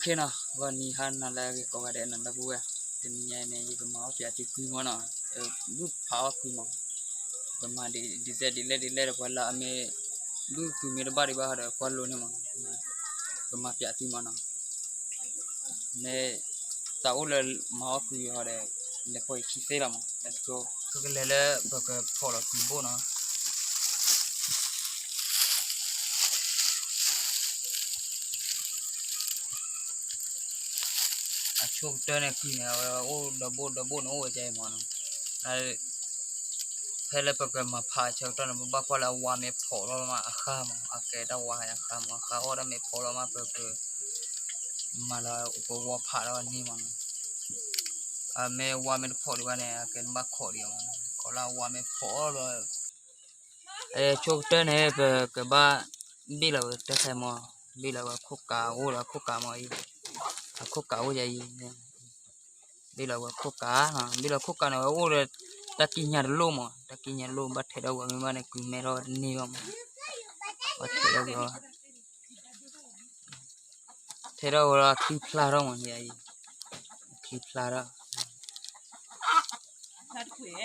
နီၤ ဂီၤနံၤဟါနၤလၢအဂ့ၤကိးဂၤဒဲးနီၤ ဒီပုၢ်ဝဲၢ်, တနံၤညါအံၤန့ၣ် ယကမၤအီၣ်ပၠးစုကွံမီၤနီၤ, ဘုၣ်ဖးအီၣ်ကွံမီၤ, ကမၤဒ်စဲးဒ်လဲၣ်ဒ်လဲၣ်ဒီး ပှၤလၢအမ့ၢ် ဘုၣ်ကွံမ့ၢ်တဘၣ်ဒံးဘၣ်ဟီဒီး ကွၢ်လိန့ၣ်မီၤ, ကမၤပၠးစုမီၤနီၤ, မ့ၢ်သးအိၣ်လၢမၤအီၣ်ကွံဟီဒီး လဲၤဖီယခံသ့လီၤမီၤ, ပကလဲၤလၢပကဖီၣ်လီၤကွံဘိၣ်နီၤ. အဆိကတၢၢ်န့ၣ်ကွံန့ၣ် အဝဲအိၣ်ဒီဘိဒီဘိန့ၣ်အိၣ်ဝဲဒ်အံၤမီၤနီၤ, ဖဲလၢပကမၤဖးအဆၢကတီၢ်န့ၣ် ပဘၣ်ကွၢ်လၢအဝါမ့ၢ်ဖီၣ်လီၤမးအဃါမီၤ, အကဲတၢ်ဝါအဃါမီၤ, အဃါအီၣ်တၢ်မ့ၢ်ဖီၣ်လီၤမး ပက မၤလီၤပဝီဖးလီၤန့ၣ်မီၤနီၤ, အမ့ၢ်ဝါမ့ၢ်တဖီၣ်ဒံးဘၣ်န့ၣ် အကဲနဘၣ်ခိးဒံးအီၤမီၤနီၤ, ခိးလၢအဝါမ့ၢ်ဖီၣ်လီၤ အဆိကတၢၢ်န့ၣ် ပကဘၣ်ဘ့ၣ်လီၤဝဲတၢ်ခဲမီၤ, ဘ့ၣ်လီၤဝဲခိၣ်ကးအိၣ်ဒီးခိၣ်ကးမီၤအံၤ, အခိၣ်ကးအိၣ်ယၤအံၤ, ဘ့ၣ်လီၤဝဲခိၣ်ကး, ဘ့ၣ်လီၤခိၣ်ကးန့ၣ် ဝဲအိၣ်ဒီးတၢ်ကံးညာ်တလိၣ်မီၤ, တၢ်ကံးညာ်တလိၣ် ဘၣ်ထဲးဒီးဝဲမ့ၢ်ဘၣ်န့ၣ် ကွံမဲထီၣ်တန့ၢ်ဘၣ်မီၤ, ဘၣ်ထဲးဒီးဝဲ ထဲးထီၣ်ဝဲဒီးအချံဖျါထီၣ်မီၤ, အံၤ အချံဖျါထီၣ်,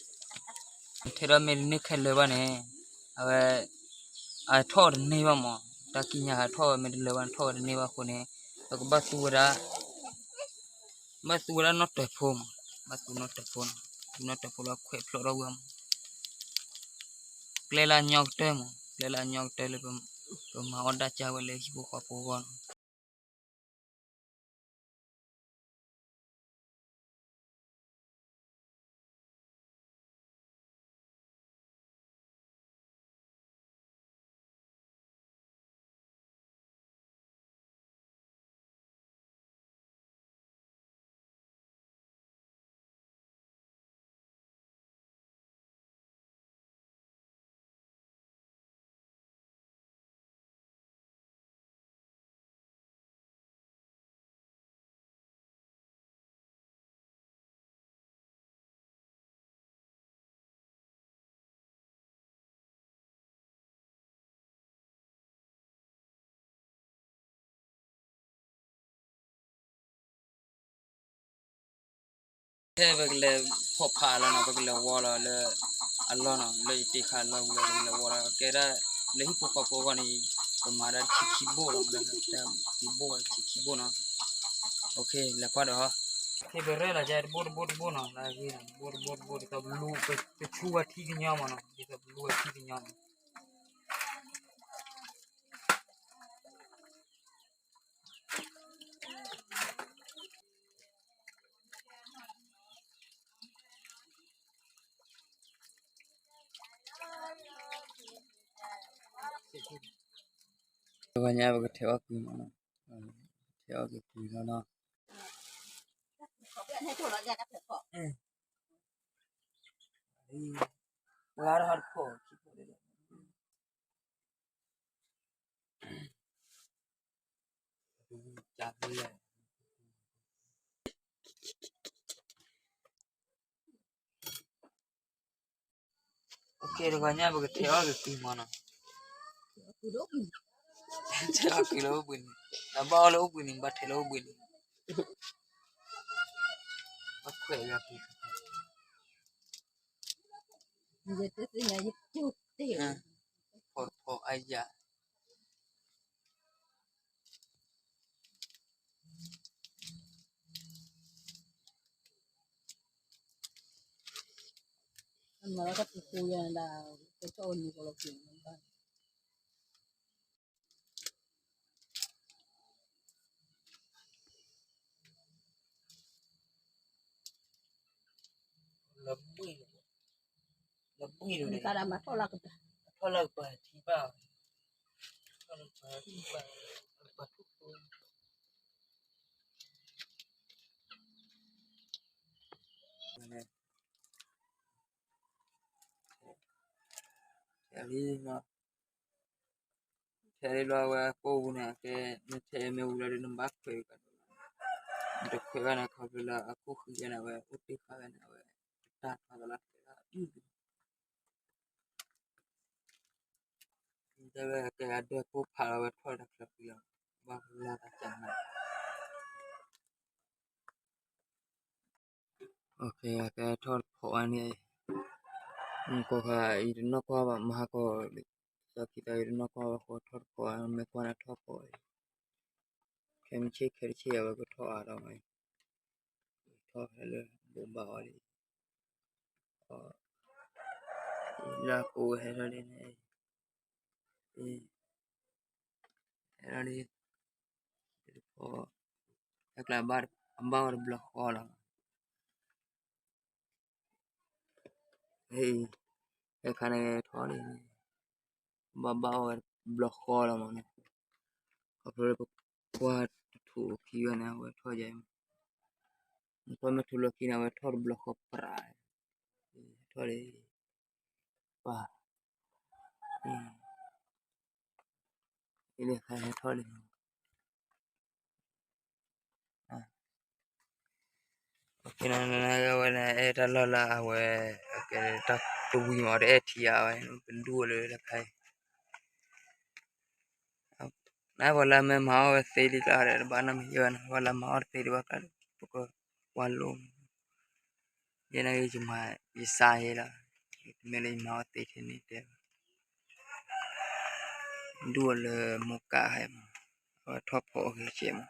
ထဲးထီၣ်မ့ၢ်တန့ၢ်ခဲလၢာ်ဘၣ်န့ၣ်, အဝဲ အထီၣ်တန့ၢ်ဘၣ်မီၤ, တၢ်ကံးညာ်ဟးထီၣ်ဝဲမ့ၢ်တလၢာ်ဘၣ်န့ၣ် ထီၣ်ဝဲတန့ၢ်ဘၣ်အဃိန့ၣ်, ပကဘၣ်သူဝဲဒၣ် ဘၣ်သူဝဲဒၣ်နီၣ်တၢၤဖိမီၤ, ဘၣ်သူနီၣ်တၢၤဖိနီၤ, သူနီၣ်တၢၤဖိလၢခွဲးဖျိးထီၣ်ဝဲမီၤ, ကျဲလၢအညီကတၢၢ်မီၤ, ကျဲလၢအညီကတၢၢ်လၢ ပမၤအီၣ်ဒၣ်ကၢ်ဝဲလၢဟံၣ်ဖိဃီဖိအဂီၢ်နီၤ. ဖဲပကလဲၤဖီၣ်ဖးလီၤနီၤ, ပကလဲၤဝီလီၤလၢအလီၢ်နီၤ, လၢယတ့ခါအလီၢ်ဝံၤလီၤ ပကလဲၤဝီလီၤ, ကဲဒၣ်လၢဟံၣ်ဖိဃီဖိအဂီၢ်န့ၣ် ပမၤဒၣ်တဆံခံဘိၣ်လီၤ, တဆံခံဘိၣ်, တဆံခံဘိၣ်နီၤ. လဲၤကွၢ်ဒီး, ပရၢလီၤကဲတဘိၣ်တဘိၣ်တဘိၣ်နီၤ, လၢအဂ့ၢ်နီၤ, တဘိၣ်တဘိၣ်တဘိၣ် ဒ်သိးပလူ, ပဆူဝဲထံကညီမီၤနီၤ, ဒ်သိးပလူဝဲထံကညီမီၤ. တဂီၤညါပကထဲးအီၣ်ကွံမီၤနီၤ, ထဲးအီၣ်က့ၤကွံလီၤနီၤ. တဂီၤညါ ပကထဲးအီၣ်က့ၤကွံမီၤနီၤ, ထဲးအီၣ်ကွံလၢအိၣ်ဘှံးန့ၣ်, တၢ်ဘၣ်အီၣ်လၢအိၣ်ဘှံးန့ၣ် ဘၣ်ထဲးလၢအိၣ်ဘှံးန့ၣ်, ဘၣ်ခွဲးဂၤကွံ, ဖီဖီအယၤ လၢဘှံး, လၢဘှံးန့ၣ်, ထီၣ်လၢကပၤထံဘၣ်, ထီၣ်လၢကပၤထံဘၣ်, ကပၤထူၣ်ဖိ, ထဲးလံနီၤ, ထဲးလံလီၤဝဲအကိၣ်ပူၤန့ၣ် ကဲ, နထဲးမ့ၢ်ဝံၤလီၤဒီး နဘၣ်ခွဲးကဒီး, နတခွဲးဘၣ်န့ၣ် ခီဖျိလၢအခိၣ်ဃံယဲန့ၣ် အဝဲအိၣ်တ့ၢ်ဃာ်ဝဲန့ၣ် အဝဲတၢ်ထီသလၢခဲအံၤ, တဲဝဲကဲအဒဲကိၣ်ဖးလီၤဝဲထီၣ်တချၢဃံလီၤ, ဘၣ်လၢတၢ်ကနၣ်, ကဲထီၣ်တဖိးဝဲန့ၣ်, မ့ၢ်ကိးခါ ယတနီၢ်ကွၢ်ဘၣ် မဟါကီၢ်, စီၤခံသီ ယတနီၢ်ကွၢ်ဘၣ်ဃိထီၣ်တဖိးဝဲ မ့ၢ်ကွၢ်န့ၣ်ထီၣ်ဖိးဝဲ, ခဲမုၢ်ဆ့ၣ်ခဲတဆ့ၣ်အဝဲကထီၣ်အါထီၣ်မး, ထီၣ်ဖဲလၢဘိးဘၣ်အီၤလံ, လၢအကိးဝဲဟဲထီၣ်လံန့ၣ်, ဟဲထီၣ်လံ, တဖိး, ဟဲကျါ အဘၣ်ဝဲတဘျီဃီလီၤ, ဟဲခါန့ၣ်ထီၣ်လံ, ဘၣ်ဘၣ်ဝဲတဘျီဃီလီၤမးန့ၣ်, ခီဖျိလၢပကွၢ်တထူၣ်ခံဝဲန့ၣ် အဝဲထီၣ်ယဲမး, နကွၢ်မ့ၢ်ထူၣ်လီၢ်ခံန့ၣ် အဝဲထီၣ်တဘျီဃီပြး, ထီၣ်လံ, ပၢ်, အံၤန့ၣ် ဟဲထီၣ်လံ, အဝဲန့ၣ် အဲၣ်တၢ်လီၢ်လၢအဝဲ, တၢ်တဝံၤမးဒီးအဲၣ်ထံယၤဝဲ, ပဒူၣ်အီၤလၢတၢ်ခါအံၤ နပှၤလၢအမ့ၢ်မၤအီၣ်ဝဲသ့လံကျါဒီး တဘၣ်နီတမံၤယဲၢ်ဘၣ်န့ၣ်, ပှၤလၢမၤအီၣ်တသ့ဒံးဘၣ်ကျါဒီး ပကကွၢ်လိၣ်, ယဲန့ၣ်ဂ့ၤ ယစါယဲလီၤ, တမ့ၢ်လၢယမၤအီၣ်သ့ထဲန့ၣ်တဲဘၣ်, ဒူၣ်အီၤလၢမိၢ်ကးဟဲမး, အဝဲထီၣ်ဖိးအဂ့ၤကဲမး,